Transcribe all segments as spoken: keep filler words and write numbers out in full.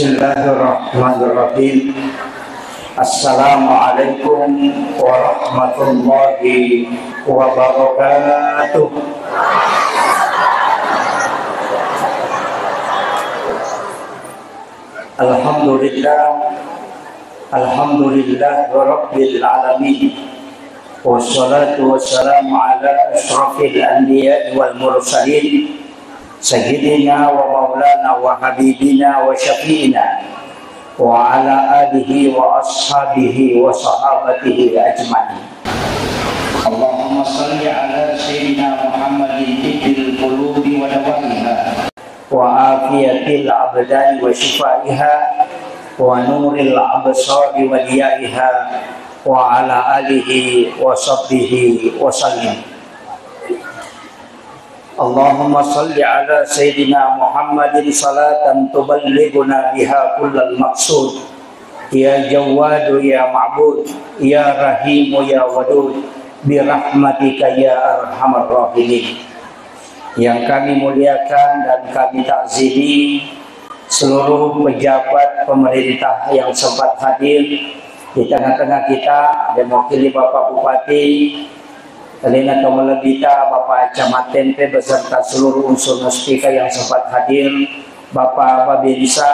Bismillahirrahmanirrahim. Assalamualaikum warahmatullahi wabarakatuh. Alhamdulillah. Alhamdulillah Rabbil Alamin. Wassalatu wassalamu ala asyrafil anbiya wal mursalin. Sayyidina wa maulana wa habibina wa syafi'ina wa ala alihi wa ashabihi wa sahabatihi ajma'in. Allahumma salli ala Sayyidina Muhammadin tibbil qulubi wa dawaiha, wa afiyatil abdani wa shifaiha, wa nuril absari wa diyaiha, wa ala alihi wa sahbihi wa sallim. Allahumma salli ala Sayyidina Muhammadin salatan tuballighuna biha kullal maqsud. Ya Jawwadu ya Ma'bud, ya Rahimu ya Wadud, birahmatika ya arhamar rahimin. Yang kami muliakan dan kami takzimi seluruh pejabat pemerintah yang sempat hadir di tengah-tengah kita, ada mewakili Bapak Bupati, Alena to malebbita, Bapak Camat Tempe beserta seluruh unsur muspika yang sempat hadir, Bapak Babinsa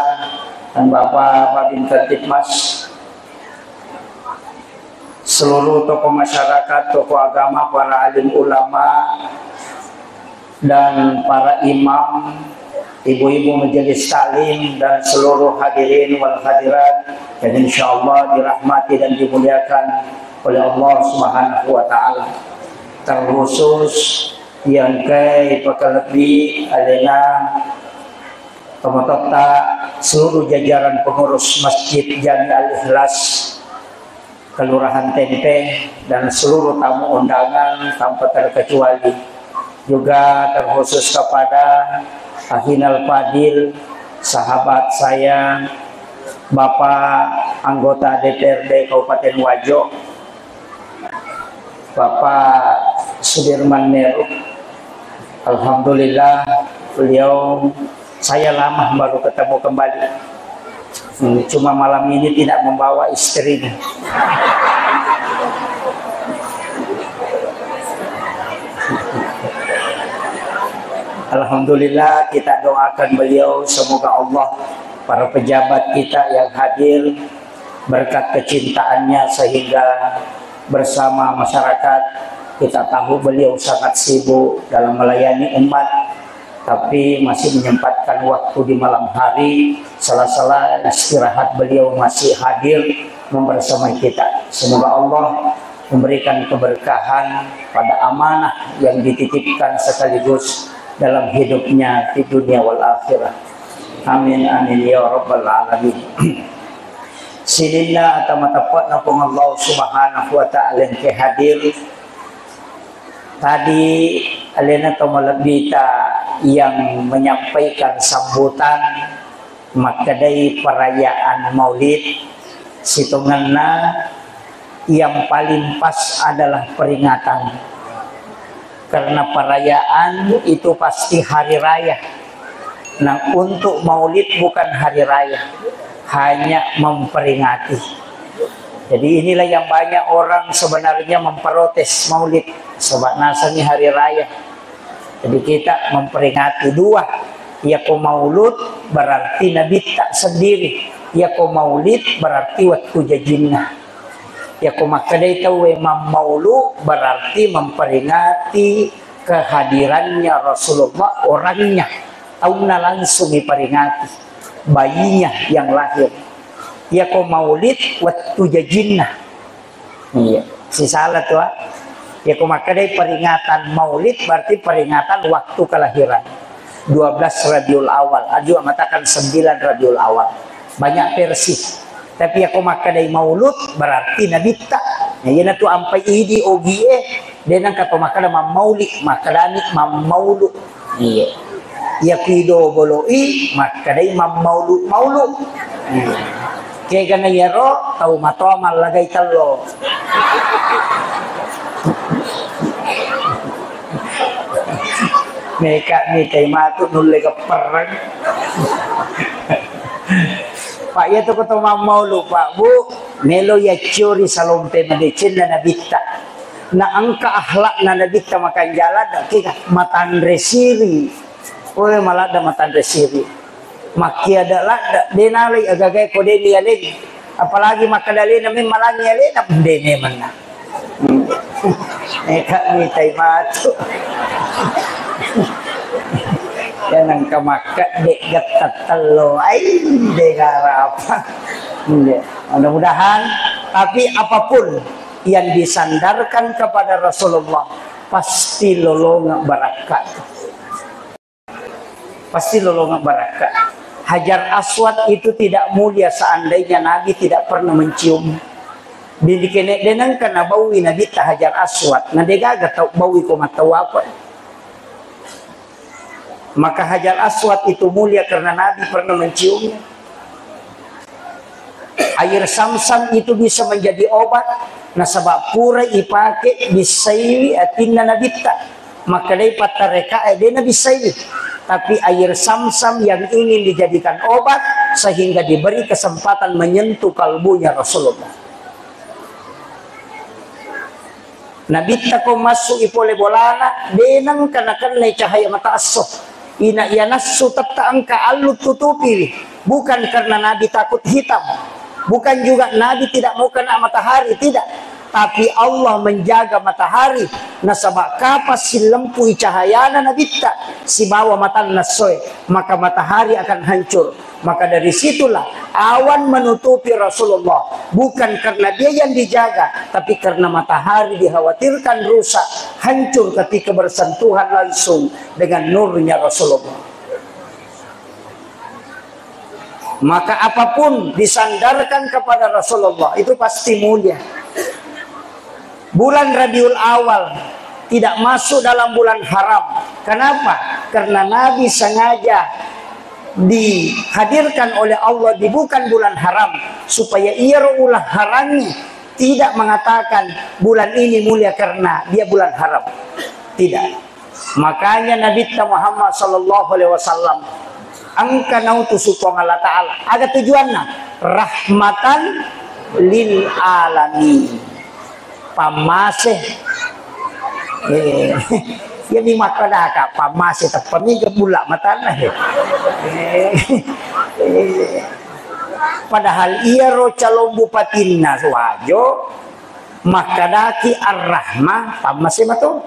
dan Bapak Babin Kamtibmas, seluruh tokoh masyarakat, tokoh agama, para alim ulama, dan para imam, ibu-ibu majelis taklim, dan seluruh hadirin wal hadirat yang insyaallah dirahmati dan dimuliakan oleh Allah Subhanahu wa Ta'ala. Terkhusus yang ke pakalebbi alena tomatotta seluruh jajaran pengurus Masjid Jami Al-Ikhlas, Kelurahan Tempe, dan seluruh tamu undangan tanpa terkecuali. Juga terkhusus kepada Akhinal Fadil, sahabat saya, Bapak Anggota D P R D Kabupaten Wajo, Bapak Sudirman Meru. Alhamdulillah, beliau, saya lama baru ketemu kembali. Hmm, cuma malam ini tidak membawa istrinya. Alhamdulillah, kita doakan beliau, semoga Allah, para pejabat kita yang hadir, berkat kecintaannya sehingga bersama masyarakat, kita tahu beliau sangat sibuk dalam melayani umat, tapi masih menyempatkan waktu di malam hari, sela-sela istirahat beliau masih hadir membersamai kita. Semoga Allah memberikan keberkahan pada amanah yang dititipkan sekaligus dalam hidupnya di dunia wal akhirah. Amin, amin, ya rabbal alamin. Sininna ata mateppe'na Puang Allah Subhanahu wa Ta'ala engke hadir. Tadi alena to malebbita yang menyampaikan sambutan makkedai perayaan Maulid, sitongenna yang paling pas adalah peringatan. Karena perayaan itu pasti hari raya. Nah, untuk Maulid bukan hari raya, hanya memperingati. Jadi inilah yang banyak orang sebenarnya memprotes Maulid, sebab nasani hari raya. Jadi kita memperingati dua, yako maulud berarti Nabitta sendiri, yako maulid berarti wettu jajinna. Yako makkedai tauwe mammaulu berarti memperingati kehadirannya Rasulullah, orangnya, taunna langsung diperingati, bayinya yang lahir. Yako maulid wettu jajinna. Iya, sisala tu, ah. Yako makkedai peringatan maulid berarti peringatan waktu kelahiran. Dua belas Rabiul Awal, ada juga mengatakan sembilan Rabiul Awal. Banyak versi. Tapi yako makkedai maulud berarti Nabitta. Nah, iyana tu ampai idi ogie, de nengka to makkeda mammauli, makkedani mammaulu. Iya. Iya ku idobolo'i makkedai mammaulu-maulu. Iya. Kegana iyaro tau matoa mallagai tello. Meka, meka matu nulle geppereng. Pak, iya tu ko to mammaulu, Pak, Bu, melo yacciori salompe madecenna Nabitta. Na engka akhlakna Nabitta makanjala, kega matanre siri. Pole maladda matanre siri. Makkiada ladda, de nalai agaga ko de ni aleng. Apalagi makkada alena memmalangi alena, de memang na. Eka mitai matu. Ya nangka makkedde gettattello, ai, de garapa. Iya. Mudah-mudahan, tapi apapun yang disandarkan kepada Rasulullah, pasti lolonga barakka. Pasti lolonga barakka. Hajar Aswad itu tidak mulia seandainya Nabi tidak pernah mencium. Didikene denengka nabaui Nabitta Hajar Aswad, na degaga tau baui ko mattau apa. Maka Hajar Aswad itu mulia karena Nabi pernah menciumnya. Air Samsam itu bisa menjadi obat, nasaba pura ipake bissaiwi atinna Nabitta. Makkedai pattarekae, de nabissaiwi. Tapi air Samsam yang ingin dijadikan obat sehingga diberi kesempatan menyentuh kalbunya Rasulullah. Nabitta ko massu'i pole bolana, de nengka nakennai cahaya mata esso. Ina iya nassu tetta engka allu tutupiwi. Bukan karena Nabi takut hitam. Bukan juga Nabi tidak mau kena matahari, tidak. Tapi Allah menjaga matahari. Nasaba kapan sillempui cahayana Nabitta sibawa matanna essoe, maka matahari akan hancur. Maka dari situlah awan menutupi Rasulullah, bukan karena dia yang dijaga, tapi karena matahari dikhawatirkan rusak, hancur ketika bersentuhan langsung dengan nurnya Rasulullah. Maka apapun disandarkan kepada Rasulullah, itu pasti mulia. Bulan Rabiul Awal tidak masuk dalam bulan haram. Kenapa? Karena Nabi sengaja dihadirkan oleh Allah di bukan bulan haram, supaya iyaro ulah haramnya tidak mengatakan bulan ini mulia karena dia bulan haram. Tidak. Makanya Nabitta Muhammad sallallahu alaihi wasallam engka nautusu Puang Allah Ta'ala. Aga tujuanna? Rahmatan lil alamin. Pammase. Eh, iya mi makkadaka pammase, teppa mi gebulla matanna. Eh, eh. Padahal iyaro calon bupatinna Wajo makkadaki Ar-Rahmah, pammase mato.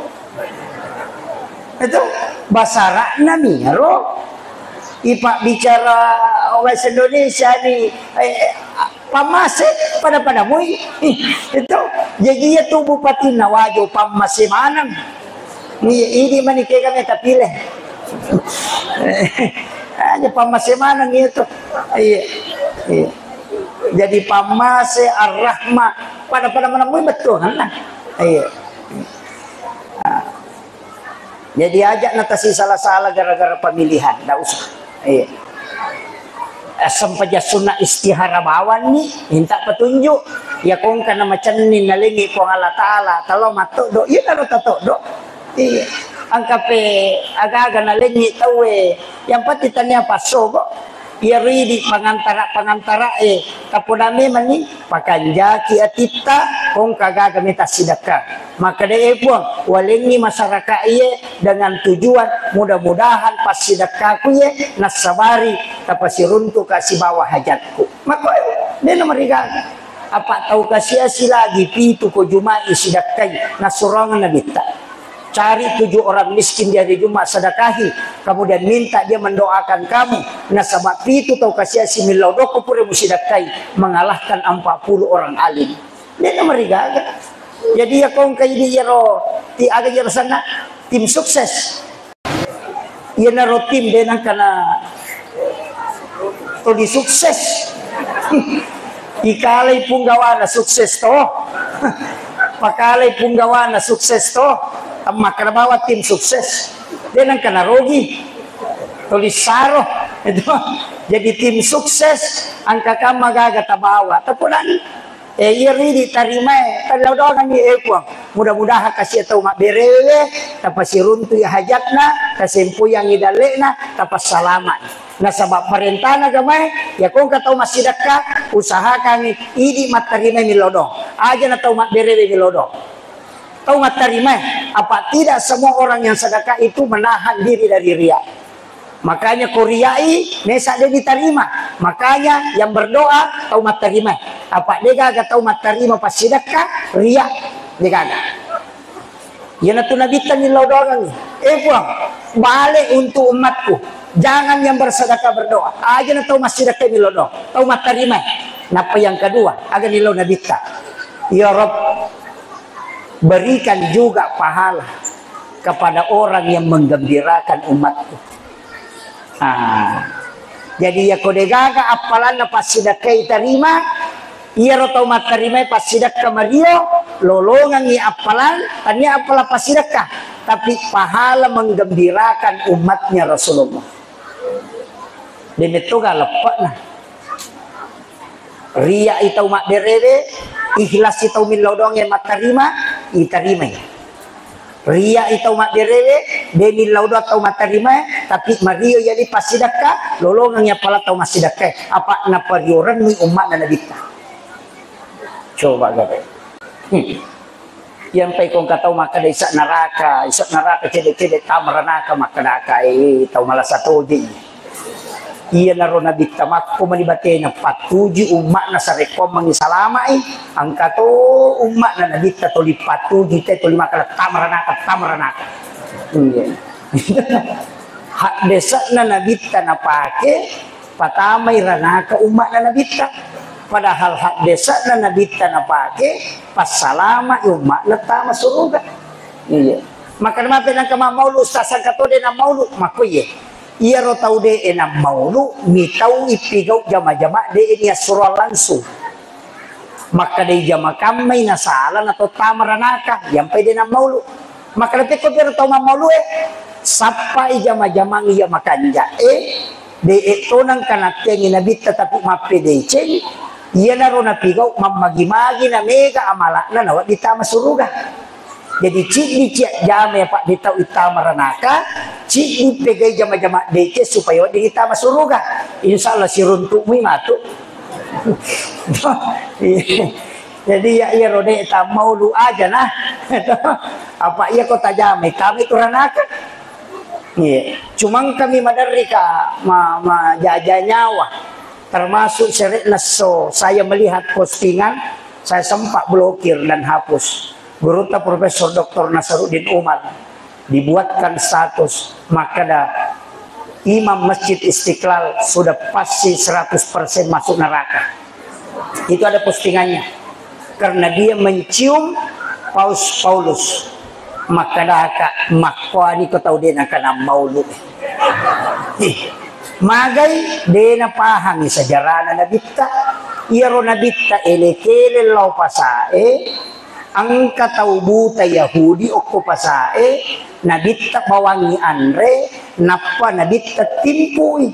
Itu basara'na mi ro. Ipabbicara bahasa Indonesia ni, eh, pammase pada-pada mui. Itu. Jadi iya tu bupatinna Wajo pammase maneng. Ni idi mani kega meta pile. Hanya pammase maneng itu. Iya. Iya. Jadi pammase Ar-Rahmah pada-pada maneng mui betul kan lah. Iya. Nah. Jadi aja natasi salah-salah gara-gara pemilihan, ndak usah. Iya. Sempajang sunna istihara bawang ni, minta petunjuk. Ya kongka na macenning nalengi Puang Allah Ta'ala, talo matoddo, iya naro tatoddo. Iya. Angkape agaga nalengi tauwe, yang penting tania passogo. Iyaro idi pangantara-pangantarae, tapodame mani pakanjaki atitta, kongka gaga meta sidekka. Makkeda, "E Puang, walengngi masyarakat iye dengan tujuan mudah-mudahan passidekkaku iye nassabari tapasiruntuka sibawa hajatku." Makkoe, dena marigaga. Apa tau kasiasi lagi pitu ko Juma'i sidekkai nassurongeng Nabitta. Cari tujuh orang miskin di hari Jumat, sedekahi, kemudian minta dia mendoakan kamu. Nasaba pitu tau kasiasi millau dokko pura musidekkai, mengalahkan empat puluh orang alim. Dena marigaga. Jadi iya kongka idi iyaro ti aga iyaro sanna tim sukses. Iyanaro tim de nangkana tuli sukses. Ikalai punggawana sukses to. Pakalai punggawana sukses to. Makkeda bawa tim sukses. De nangkana rogi. Tuli saro. Itu. Jadi tim sukses angka kamma gaga tabawa. Tapulang. Eh, iya ridi tarimae, tadodonganni, eh, Puang. Mudah-mudahan kasi tau mabberewe, tapasiruntui hajatna, tasempoyangi dalle'na, tapassalama. Nasaba parentana agamae, ya ko engka tau massidekka, usahakangngi idi mattarimai millau doang. Aja na tau mabberewe millau doang. Tau mattarimae, apa tidak semua orang yang sedekah itu menahan diri dari riya. Makanya ko riai, mesa de ditarima. Makanya yang berdoa tau mattarimai. Apa de gaga tau mattarima passidekka, ria, de gaga. Iyanatu Nabitta millau doangengngi, "Eh Puang, balik untuk umatku. Jangan yang bersedekah berdoa." Aja na tau massidekka millau doang, tau mattarima. Nappa yang kedua, aga nillau Nabitta? "Ya Rabb, berikan juga pahala kepada orang yang menggembirakan umatku." Ah. Jadi, yako degaga appalanna passidekkai tarima, iyaro tau mattarimai passidekka mario, lolongengngi appalang, tania appala passidekka, tapi pahala menggembirakan umatnya Rasulullah. Demetto ga leppe'na. Riai tau mabberewe, ikhlas i tau millau doang yang mattarima, itarimai. Ria i tau mabberewe, de millau doang tau mattarima, tapi mario yali passidekka, lolongeng i appala tau massidekka. Apa napariorenni umma'na Nabitta. Coba gape. Hmm. Yang pai kongka tau makkeda isa neraka, isa neraka cede-cede tama ranaka makkeda ka, eh, tau malasa toje. Iyanaro Nabitta makko mani batena, pattuju umma'na sarekkoammengngi salama'i, engka to umma'na Nabitta toli pattuju te toli makkeda, "Tama ranaka, tama ranaka." Iya. Haddese'na Nabitta napake, patamai ranaka umma'na Nabitta. Padahal haddese'na Nabitta napake, passalama'i umma'na tama suruga. Iya. Maka mape nangka mammaulu, ustaz, sangka to de nammaulu, makko iye. Iyaro tau de'e nammaulu, mitau ippigau jama-jama de'e niassuroang langsung. Makkedai jama kammai nasala na to tama ranaka, yampai de nammaulu. Makkeda pekko piaro tau mammaulu e, sappai jama-jamang iya makanja e, de'e tonang kanatteangi Nabitta tapi mappedeceng, iyanaro napigau mammagi-magi na mega amala'na nawedding tama suruga. Jadi, ciddi cia jama ya, Pak, di tau ittama ranaka, ciddi pegai jama-jama deceng supaya wedding ittama suruga. Insya Allah, siruntu'mi matu. Jadi, ya, iya rode tammaulu aja nah. Apa iya ko tajama, tama itu ranaka. Iya. Cuma kami maderri ka ma, ma jaja nyawa. Termasuk sere'na so saya melihat postingan, saya sempat blokir dan hapus. Gurutta Profesor Doktor Nasaruddin Umar dibuatkan status, makkeda Imam Masjid Istiqlal sudah pasti seratus persen masuk neraka. Itu ada postingannya. Karena dia mencium paus Paulus. Makkedaka, makkuani ko tau de nangka nammaulu. Ih, magai de napahangi sejarahna Nabitta. Iyaro Nabitta elekele lao pasae, engka tau buta Yahudi okko pasae, Nabitta bawangi anre, nappa Nabitta timpui.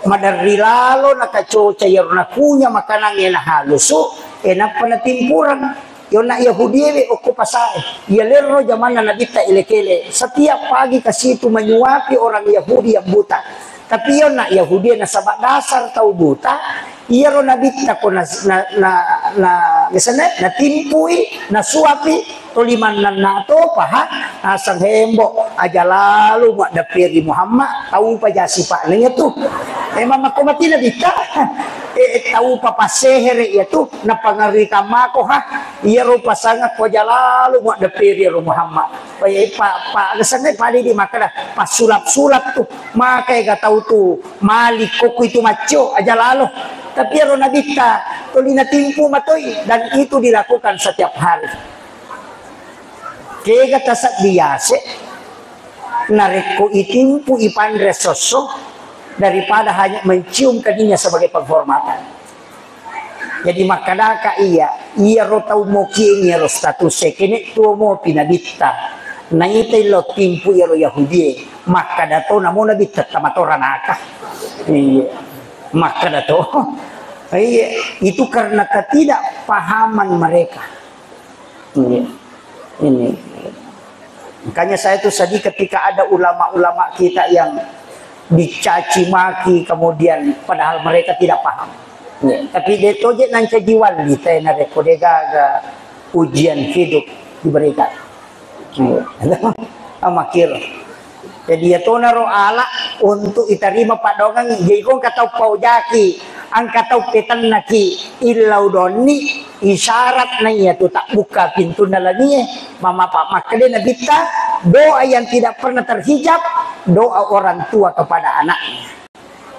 Maderri lalo nakacoca iyaro nakunya makanang e nahalusu, e nappa natimpureng. Yonna Yahudiewe okko pasae. Iya lerro jamanna Nabitta ele-kele. Setiap pagi ke situ menyuapi orang Yahudi yang buta. Tapi yonna Yahudi nasaba dasar tau buta, iyaro Nabitta ko na, na, na, na, misalnya, natimpui, nasuapi, toli mannanna to paha, naseng hembo, aja lalu muaddepperi Muhammad, tau paja sipa'na iya tu. Memang makko mati Nabitta. Eh, eh, tau papassehere iya tu, napangarui tammako ha. Iyaro pasangakko aja lalu muaddepperi ro Muhammad. Pa, pa, pa, kesanna pale di makkeda, passulap-sulap tu. Maka ega tau tu mali kokku itu maccio, aja lalo. Tapi ero Nabitta, tuli natimpu matoi, dan itu dilakukan setiap hari. Kega taseddi yase, narekko itimpu ipanre sosso, daripada hanya mencium keningnya sebagai penghormatan. Jadi makkedaka iya, iyaro tau mokieng iyaro status e, kene tuo mopi Nabitta, naitai lo timpu iyaro Yahudie, makkeda to namo Nabitta tamato ranaka. Iya, makkeda to. Iya, itu karena ketidakpahaman mereka. Iya. Ini. Makanya saya tuh sedih ketika ada ulama-ulama kita yang dicaci maki, kemudian padahal mereka tidak paham. Ya, tapi de' toje' nancaji wali tena rekko de' gaga ujian hidup diberikan. Iya. Amakir. Jadi, ya tonaro ala untuk itarima paddoangeng. Jadi, ko engka tau paujaki, engka tau petennaki, illau donni, isyarat na iya tu tabbukka pintunna lanie. Mama pa makkeda Nabitta, doa yang tidak pernah terhijab, doa orang tua kepada anaknya.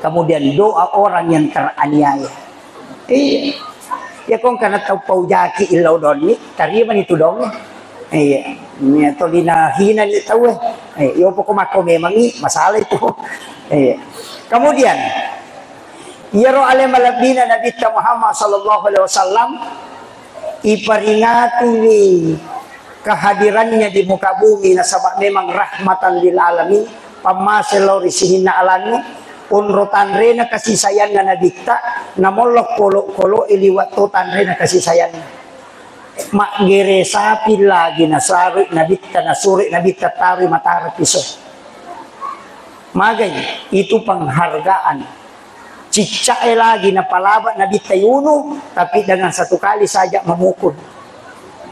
Kemudian doa orang yang teraniaya. Iya. Ya, ko engka na tau paujaki illau donni, tarimani tu doangnge. Iya. Iya, tolina hina ni tau, eh. Eh, yo poko makko memangi, masalah itu. Iya. Kemudian, iyaro ale malebbina Nabitta Muhammad sallallahu alaihi wasallam, iperingatiwi kehadirannya di muka bumi, nasaba memang rahmatan lil alamin, pammase lao ri sininna alangnge, onro tanrena kasih sayangna Nabitta, namollo kolo-koloe liwa to tanrena kasih sayangna. Maggere sapi lagi nasaroi Nabitta, nasuroi Nabitta taroi matara piso. Magai itu penghargaan. Cicca'e lagi napalaba Nabitta Yunus, tapi dengan satu kali saja memukul.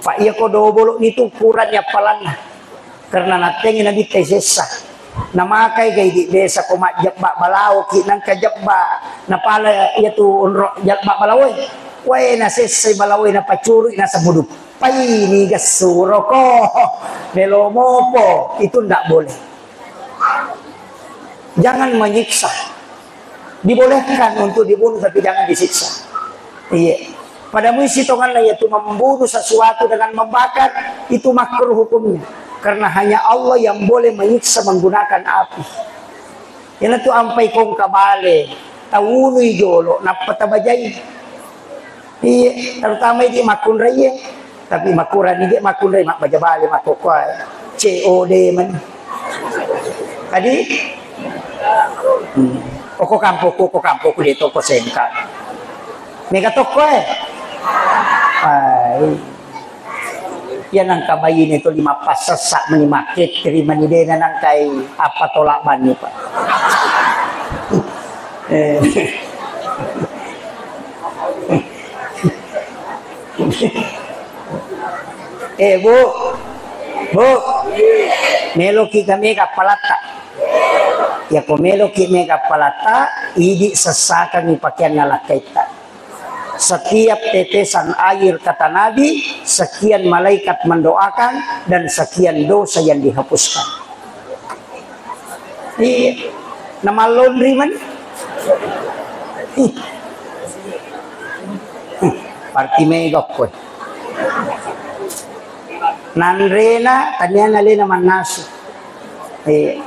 Pak, iya ko dobolo nitu ukurannya appalanna. Karena nattengi Nabitta sessa. Namakai gai di desa ko majjebba balao ki nangka jebba. Napala iya tu onro jebba balaoe. Wae nasessai balaoe napacurui nasemudu. Pai ni gessuroko. Melo mopo. Itu ndak boleh. Jangan menyiksa. Dibolehkan untuk dibunuh, tapi jangan disiksa. Iya. Pada muisi tonganna, yaitu membunuh sesuatu dengan membakar, itu makruh hukumnya. Karena hanya Allah yang boleh menyiksa menggunakan api. Iyanatu ampai kongka bale, taunui jolo, nappa tabajai. Iya, terutama idi makkunrai. Tapi makurani je makkunrai, mabbaja bale makkokkoe. C O D man. Tadi? Hmm. Oko kampokku, oko kampokku de toko sengka. Mega toko, eh. Ai. Iya nangka baine to lima passessa mani makketri mani dena nangkai apa tolak banni, Pak. Eh. Eh, Bu. Bu. Meloki ga mega palatta? Yako meloki mega palatta, idi sessakangi pakeanna lakkaitta. Setiap tetesan air, kata Nabi, sekian malaikat mendoakan dan sekian dosa yang dihapuskan. Iya. Namallonri mani. Parti mega koe. Nanrena tania nalena mannasu. Iya.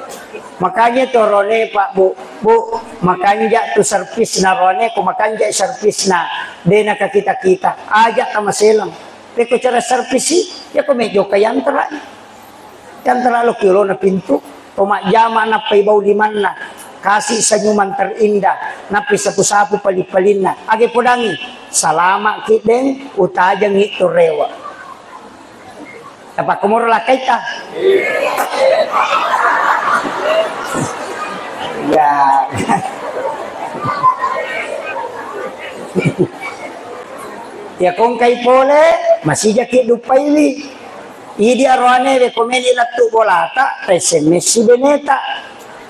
Makanya tu rone, Pak, Bu, Bu, makanja tu servisna rone, ko makanja servisna, dena ka kita-kita. Aja tamaselang. Peko cara servisi, ya ko mejo kayantara. Yantara lo ki olona pintu, to majjama nappai bau limanna, kasi senyuman terindah, nappi sapu-sapu pali-palinna. Age podangi, salama ki deng, utajengi tu rewa. Apa komoro lakkaita? Ya. Ya kongkai pole, masijaki dupaiwi. Idi aroane we komeni lettu bolata, S M S si beneta.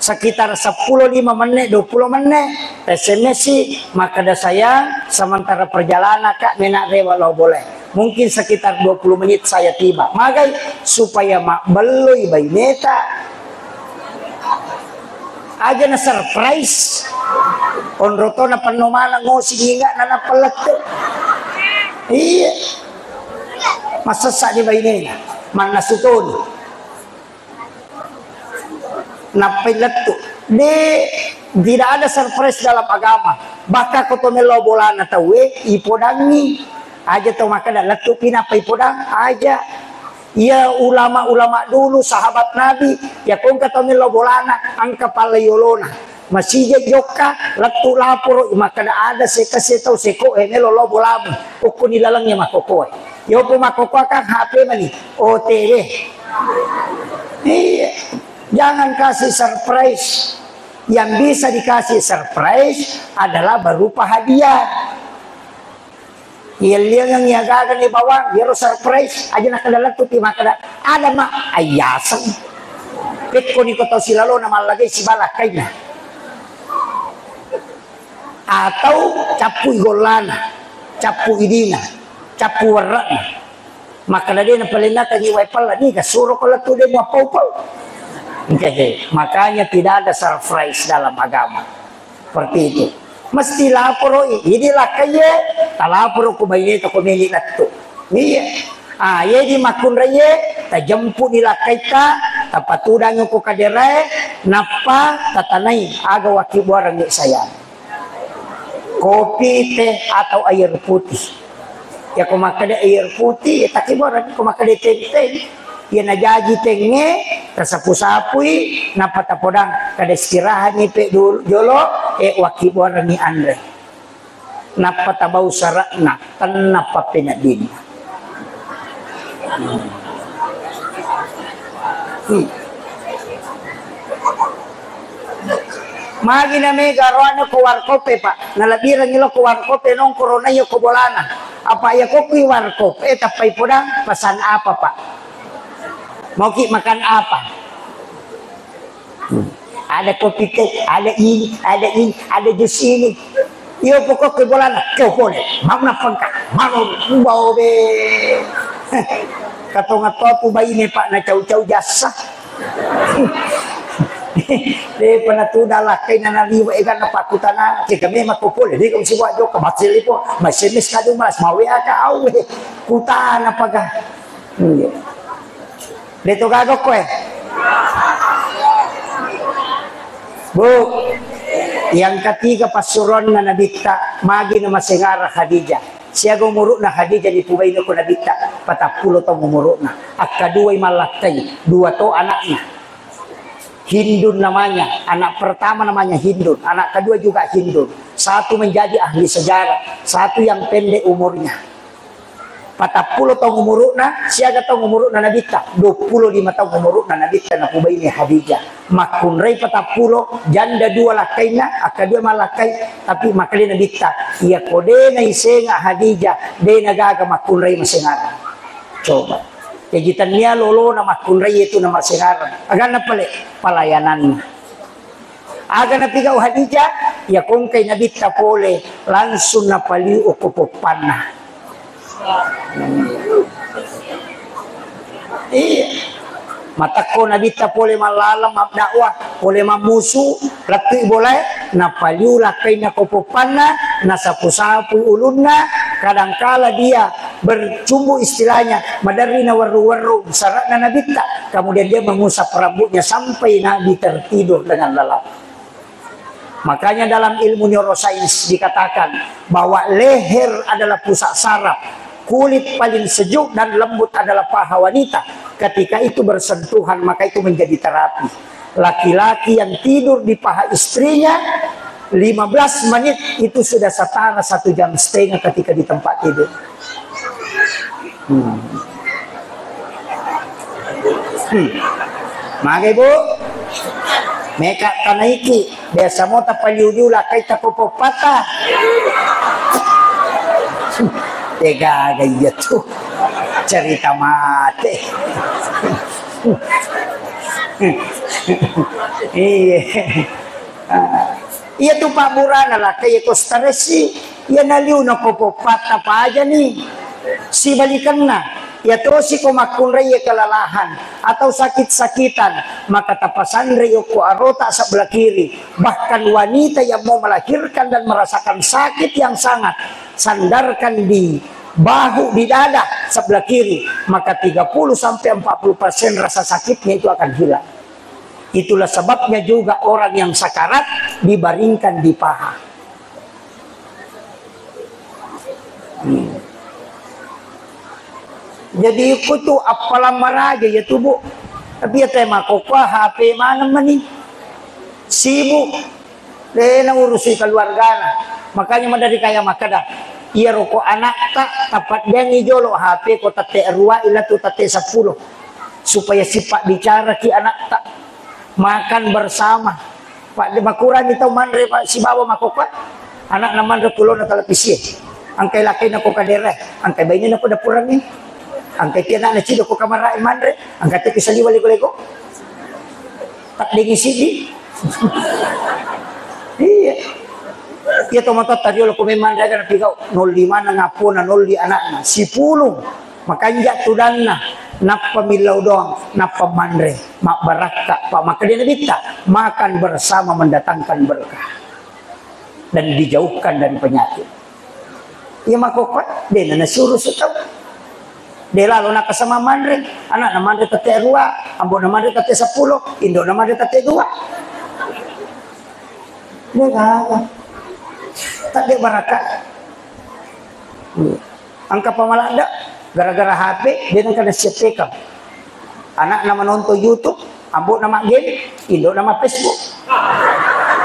Sekitar seppulo lima menne, dua puluh menne, S M S si, makkeda, "Sayang, sementara perjalanan, Kak, mena rewa lao bolae. Mungkin sekitar dua puluh menit saya tiba." Magai? Supaya mabbelloi baineta. Aja na surprise. Onro to na penno maneng ngosi inga na nappa lettu. Iya. Massessa di bainena. Mannasu toni. Nappai lettu. De, tidak ada surprise dalam agama. Bahkan ko to melo bolana tauwe, ipodangi. Aja to makkeda lettu pi nappa ipodang, aja. Iya ulama-ulama dulu, sahabat Nabi, ya kongka to melo bolana, angka palla yolona. Masija jokka, lettu laporo, makkeda ada seka setau seko, eh, melo lo bolamu. Ukkuni lalengnya makkokkoe. Yopo makkokkoe kan H P mani, O T W. Iya. Jangan kasih surprise. Yang bisa dikasih surprise adalah berupa hadiah. Yelliangengngi agaga ni bawang, yero surprise, aja nakkeda lettupi makkeda, "Ada, Mak, ayyaseng." Pekkoni ko tau silalona mallagai sibala kaina. Atau cappui gollana, cappu idina, cappu werre'na. Makkeda de napalennakangi wae pella, niga suro ko lettu de muappau-pau. Makanya tidak ada surprise dalam agama. Seperti itu. Mesti laporo i, idi lakkaie, talaporo ku baineta ko meli lettu. Iya. Ah, yedi makkunraie, tajempu ni lakkaita, tapatudangi ko kaderae, nappa tatanai aga wakkibbuarengngi sayang. Kopi, teh, atau air putih. Ya ko makkeda air putih, ya takkibbuareng, ko makkeda teh, teh. Iya najaji tengnge, tasapu-sapui, nappa tapodang, kada istirahatni pe dulu jolo, eh, wakkibbuarengngi anre. Nappa tabau sara'na, tenna pappeneddinna. Hmm. Magi na mega roane ko warkop e, Pak. Nalebbirengngi lo ko warkop e, nongkoro na iya ko bolana. Apa iya ko kui warkop e, tappai podang, pesan apa, Pak? Mau ki makan apa? Hmm. Ada kopi teh, ada ini, ada ini, ada jus ini. Iyo pokoknya bolana, kau pole. Mau napengka, mau bawa be. Katonga totu baine, Pak, na cau-cau jasa. De pernah tu dah lah, kaina na liwa, eh, kan apa kutana, kita memang kau pole. Dia kau siwa joka, masih lipo, masih mis kadu mas, mau ya ka awe. Kutana paga. Iya. De to gaga koe. Bu, yang ketiga passuroanna Nabitta, magi na masengara Khadijah. Siaga umuru'na Khadijah nipubaine ko Nabitta, patappulo taung umuru'na. Akkaduai mallakkai, dua to anakna. Hindun namanya, anak pertama namanya Hindun, anak kedua juga Hindun. Satu menjadi ahli sejarah, satu yang pendek umurnya. Patappulo taung umuru'na, siaga taung umuru'na Nabitta? Duappulo lima taung umuru'na Nabitta napubaine Khadijah. Makkunrai patappulo, janda dua lakkainna, akkadua mallakkai, tapi makkeda Nabitta, iya ko de naisenga Khadijah, de nagaga makkunrai masengarang. Coba. Jaji tennia lolona makkunrai itu namasengarang. Aganna pale, palayananna. Aga napigau Khadijah? Iya kongkai Nabitta pole, langsung napaliu okko poppanna. Iya. Matakko Nabitta pole mallaleng mabdakwah, pole mammusu, lettui bolae, napaliu lakkainna ko poppanna, nasapu-sapu ulunna, kadangkala dia bercumbu istilahnya, maderri nawerru-werru sara'na Nabitta, kemudian dia mengusap rambutnya sampai Nabi tertidur dengan lelap. Makanya dalam ilmu neurosains dikatakan bahwa leher adalah pusat saraf, kulit paling sejuk dan lembut adalah paha wanita. Ketika itu bersentuhan, maka itu menjadi terapi. Laki-laki yang tidur di paha istrinya lima belas menit itu sudah setara satu jam setengah ketika di tempat tidur. Hmm. Hmm. Magai, Bu? Meka tanaiki, biasa mo tapaliu-liu lakkaita ko poppata. Tega ga iya tu cerita mate. Iya. Ah, iya tu pabburana lakkai ko stresi, iya naliu na ko poppatta pajani. Sibalikenna, iya tosi ko makkunrai kelelahan atau sakit-sakitan, maka tapasanre yokko arota sebelah kiri. Bahkan wanita yang mau melahirkan dan merasakan sakit yang sangat, sandarkan di bahu, di dada sebelah kiri, maka tiga puluh sampai empat puluh persen rasa sakitnya itu akan hilang. Itulah sebabnya juga orang yang sakarat dibaringkan di paha. Hmm. Jadi, iko tu appalang maraja iya tu, Bu. Tapi iya te makkokkoe H P maneng mani. Sibuk. De naurusi keluargana. Makanya maderri kaya makkeda, iyaro ko anakta tapaddeangngi jolo H P ko tette aruwa i lettu tette seppulo. Supaya sipabbicaraki anakta. Makan bersama. Pak, de makurangi tau manre, Pak, sibawa makokkoe. Anakna manre kulona televisi. Angkai lakaina ko kadere, angkai bainena ko dapurangnge. Angkai pi anakna cido ko kamarae manre, angkai te pi saliwa lego-lego. Taddengi siddi. Iya. Iya to matotta riolo ko memang daga napigau. Nolli maneng appona, nolli anakna. Sipulung. Makanja tudanna. Nappa millau doang. Nappa manre. Mabbarakka. Pak, makkeda Nabitta, makan bersama mendatangkan berkah dan dijauhkan dari penyakit. Iya makkokkoe, de na nasiurusu tau. De lalo nakasama manre, anakna manre tette rua, ambona manre tette seppulo, indona manre tette dua. De gaga. Tadde barakka. Engka pamaladde, gara-gara H P, de nengka nasiappekang. Anakna menonton YouTube, ambo'na maggame, indo'na ma Facebook.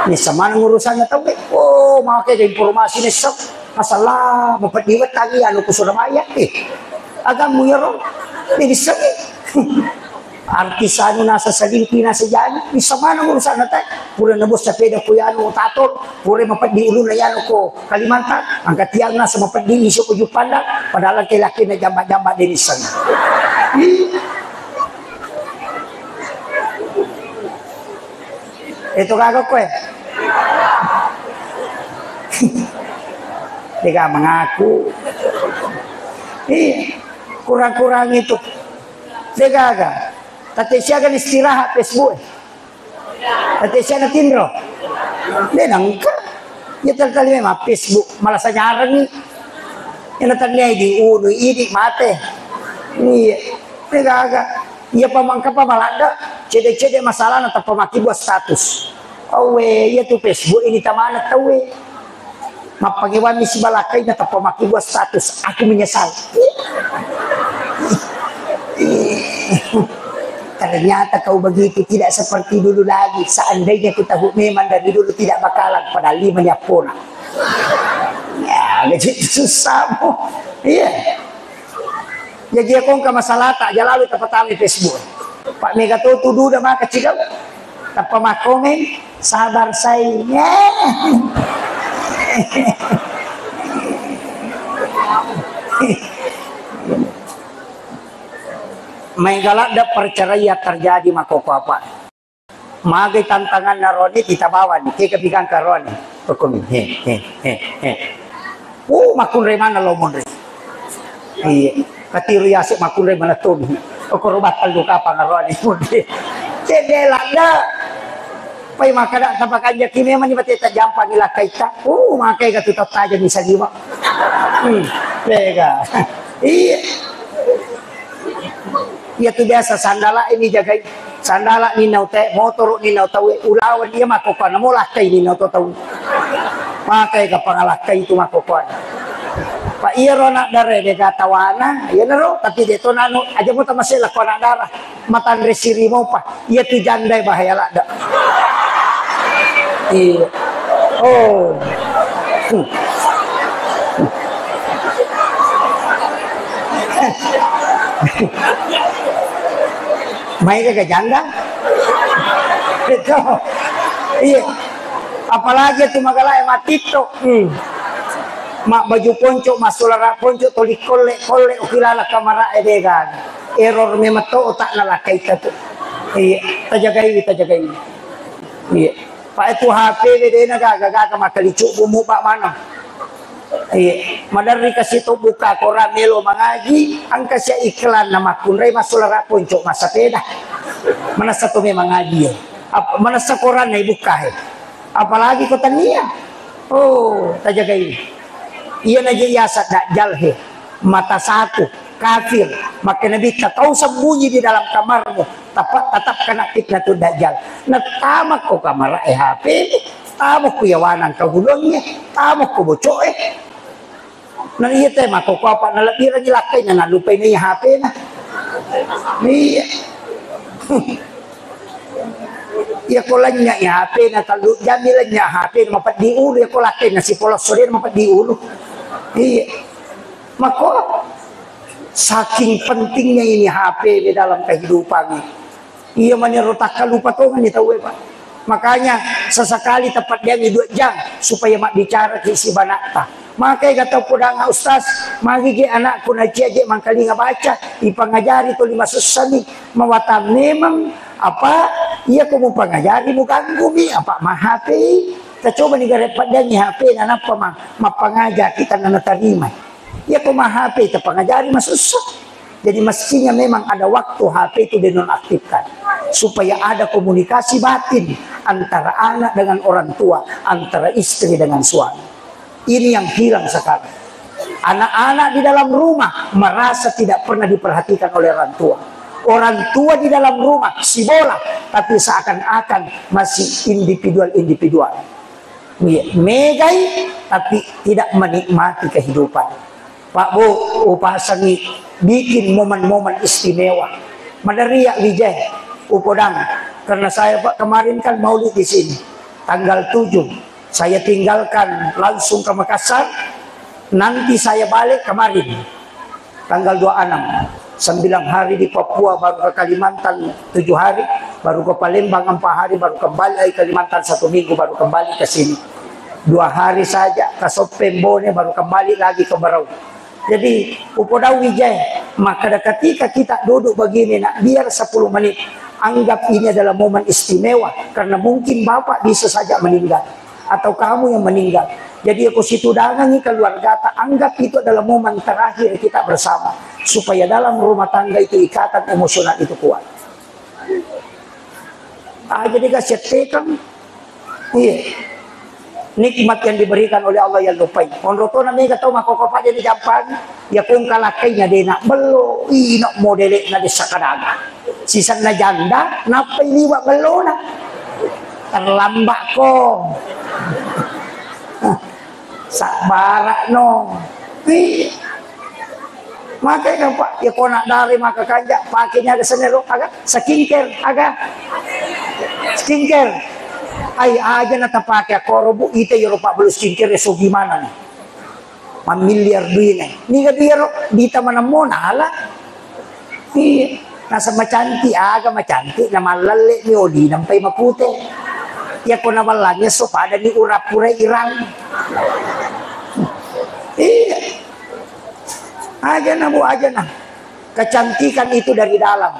Nisseng maneng urusanna tauwe. Oh, make ga informasi nisseng. Masalah mapeddi wettangi anu ku Surabaya. Eh, agammu iyaro. De nissengi. Artis anu nasa selingki nasa jani, nisseng maneng urusanna tae. Pura nabos sepeda ku anu tato, pura mapeddi ulunna anu ko Kalimantan, angka tiang nasa mapeddi iso ko Juppandang, padahal laki-laki na jamba-jamba de nisseng. Itu kagak kue. Dega mengaku. Iya, kurang-kurang itu. Dega, tapi siaga istirahat Facebook. Ate siana tinro. De nengka. Ya tali-tali memang Facebook malah sanyarengi. Ina taniai di unu idi mate. Iya. De gaga. Iya pamangka pamaladda. Cede-cede masalahna tappa maki buat status. Awe, iya tu Facebook ini tamana tawe. Mappangewanni sibalakkai na tappa makkibua status, "Aku menyesal." Ternyata kau begitu, tidak seperti dulu lagi. Seandainya ku tahu memang dari dulu tidak bakalan, padahal lima ni appona. Ya, jadi susah mo. Iya. Jaji iya kongka masalata, aja lalu tapatami Facebook. Pak mega to tu duda maka cidau. Tappa makkomeng, sabar sayang. Main galak da perceraian terjadi makoko apa. Magai tantanganna roni, kita bawani, kega pigangka roni. Hukumi. He, he, he, he. Uh, makunre mana lo munri. Iya. Katiru yase makunre mana toni. Okoro battal duka pangaroni munri. Cedde ladda. Pai makada tapakanjaki memang ni bateta jampa ni lakkaita. Uh, makai gatu tattaja ni saliwa. Hmm. Lega. Iya. Iya tu biasa sandala ini jagai. Sandala ni nau te, motoro ni nau tau, ulawan iya makokoana mo lakkai ni nau to tau. Makai ka pangalakkai tu makokoana. Pa iya ro anak dara de gatawana, iya naro, tapi de to nanu, aja mo tamase lako anak dara. Matanre sirimo pa. Iya tu jandai bahaya ladda. Iya. Oh. Mai ke janda? Itu. Iya. Apalagi tu magalae matitto. Hmm. Mak baju ponco, masolara ponco, toli kolle, kolle, ukilala kamara e dega. Error memang to otak nalakaita tu. Iya, tajagai, tajagai. Iya. Pak itu H P bedena gaga-gaga makalicu bumu pak mana. Iya, maderri kasi to buka koran melo mangaji, angka sia iklan na makkunrai masolara ponco masapeda. Manessa to memang ngaji ya. Ap-, manessa koran na ibuka he. Apalagi ko tania. Oh, tajagai. Iya na je yasa dajjal he. Mata satu, kafir. Maka Nabi kau sembunyi di dalam kamarmu. Tetap, tetap kena fitnah tu dajjal. Nattama ko kamara e H P. Tamo ku yawanang kahulongnge, tamo ku boco'e. Na iya te makkoko apa nalebbirengngi lakkaina, nalupai na iya H P-na. Iya. Iya ko lenya iya H P-na, tellu jammi lenya H P-na, mapeddi ulu, iya ko lakkaina sipolosso de mapeddi ulu. Iya. Makko saking pentingnya ini H P di dalam kehidupan ini. Iya manero takkalupa tongeng ni tauwe, Pak. Makanya sesekali tapaddeangngi dua jam supaya mabbicara ki sibana'ta. Maka ega tau podang, "Ustaz, magi je anakku nacia je mangkalinga baca, ipangajari toli masussami." Mawatang memang apa, iya ko mupangajari muganggumi, apa ma H P i. Tacoba ni gare paddeangngi H P na nappa ma-, mappangaja kita na natarima. Iya ko ma H P tapangajari masussa. Jadi mestinya memang ada waktu H P itu dinonaktifkan supaya ada komunikasi batin antara anak dengan orang tua, antara istri dengan suami. Ini yang hilang sekarang. Anak-anak di dalam rumah merasa tidak pernah diperhatikan oleh orang tua. Orang tua di dalam rumah sibola, tapi seakan-akan masih individual-individual. Iya, megai tapi tidak menikmati kehidupan. Pak Bu, upasangi bikin momen-momen istimewa. Maderia Wijay, upodang. Karena saya, Pak, kemarin kan maulid di sini. Tanggal tujuh, saya tinggalkan langsung ke Makassar. Nanti saya balik kemarin. Tanggal dua enam, sembilan hari di Papua, baru ke Kalimantan tujuh hari, baru ke Palembang empat hari, baru kembali lagi Kalimantan satu minggu, baru kembali ke sini. Dua hari saja, ke Soppeng, Bone, baru kembali lagi ke Berau. Jadi, upodau Wijay, maka ketika kita duduk begini, nak, biar sepuluh menit, anggap ini adalah momen istimewa, karena mungkin Bapak bisa saja meninggal. Atau kamu yang meninggal. Jadi, aku situdangangi keluargata, anggap itu adalah momen terakhir kita bersama, supaya dalam rumah tangga itu ikatan emosional itu kuat. Ah, jadi kasih tekang. Iya. Nikmat yang diberikan oleh Allah yang lupai. Onrotona mega tau makkokko pada di jampang. Ya kong kalakainya dena bello, ino modele na desa kadaga. Sisanna janda, nappai liwa bellona. Terlambat ko. Sabbara no. Ih. Maka kan, Pak, ya kona dari maka kanja, pakainya ada senero, aga skincare, aga skincare. Ai aja na tapake akoro, Bu, ite yoro Pak belu skincare, so gimana nih? Mammiliar duine. Niga duie ro, dita manemmona ala. Iya. Nasa macantik, aga macantik, na mallalle mi oli nampai mapute. Iya ko na wallangnge so pada ni ura-pura irang. Iya. Aja na, Bu, aja na. Kecantikan itu dari dalam.